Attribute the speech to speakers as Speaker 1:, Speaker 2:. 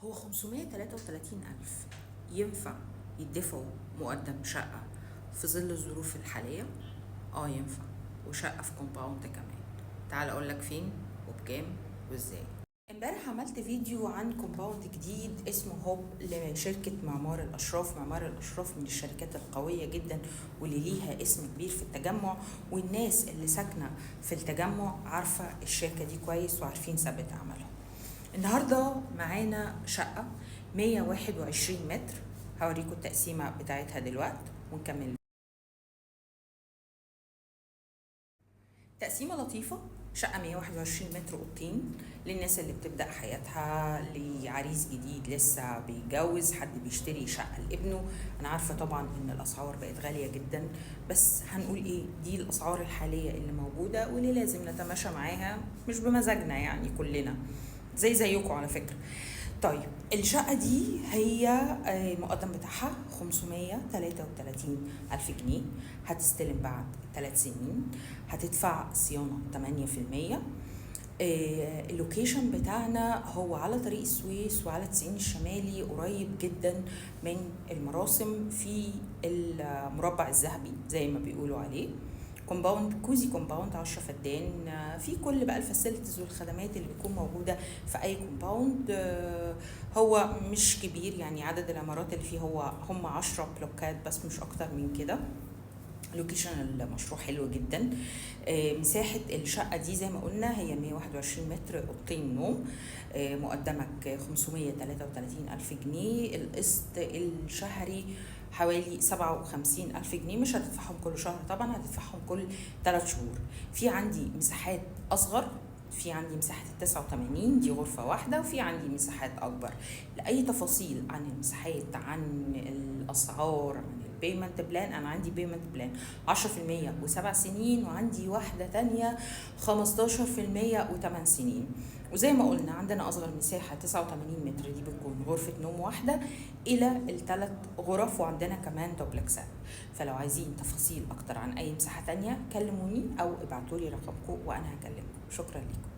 Speaker 1: هو 533 ألف ينفع يدفعوا مقدم شقة في ظل الظروف الحالية؟ اه ينفع، وشقة في compound كمان. تعال اقولك فين وبكام وازاي. امبارح عملت فيديو عن compound جديد اسمه هوب لشركة معمار الأشراف. معمار الأشراف من الشركات القوية جدا واللي ليها اسم كبير في التجمع، والناس اللي ساكنة في التجمع عارفة الشركة دي كويس وعارفين سابقة عملهم. النهاردة معانا شقة 121 متر، هوريكم التقسيمة بتاعتها دلوقتي ونكمل. تقسيمة لطيفة، شقة 121 متر، اوضتين للناس اللي بتبدأ حياتها، لعريس جديد لسه بيتجوز، حد بيشتري شقة لابنه. انا عارفة طبعا ان الاسعار بقت غالية جدا، بس هنقول ايه، دي الاسعار الحالية اللي موجودة واللي لازم نتماشى معاها، مش بمزاجنا يعني، كلنا زيكم على فكرة. طيب الشقة دي هي المقدم بتاعها 533 ألف جنيه، هتستلم بعد 3 سنين، هتدفع صيانة 8%. ال location بتاعنا هو على طريق السويس وعلى 90 الشمالي، قريب جدا من المراسم في المربع الذهبي زي ما بيقولوا عليه. compound cozy compound 10 فدان، في كل بقى ال facilities والخدمات اللي بتكون موجودة في اي compound. هو مش كبير، يعني عدد العمارات اللي فيه هو هم 10 بلوكات بس، مش اكتر من كده. location المشروع حلو جدا. مساحة الشقة دي زي ما قلنا هي 121 متر، اوضتين نوم، مقدمك 533 ألف جنيه، القسط الشهري حوالي 57 ألف جنيه. مش هتدفعهم كل شهر طبعا، هتدفعهم كل 3 شهور. في عندي مساحات أصغر، في عندي مساحة 89 دي غرفة واحدة، وفي عندي مساحات أكبر. لأي تفاصيل عن المساحات، عن الأسعار، عن ال payment plan، أنا عندي payment plan 10% وسبع سنين، وعندي واحدة تانية 15% وتمن سنين. وزي ما قلنا عندنا أصغر مساحة 89 متر، دي بتكون غرفة نوم واحدة إلى الثلاث غرف، وعندنا كمان دوبلكسات. فلو عايزين تفاصيل أكتر عن أي مساحة تانية كلموني أو ابعتولي رقمكم وأنا هكلمكم. شكرا لكم.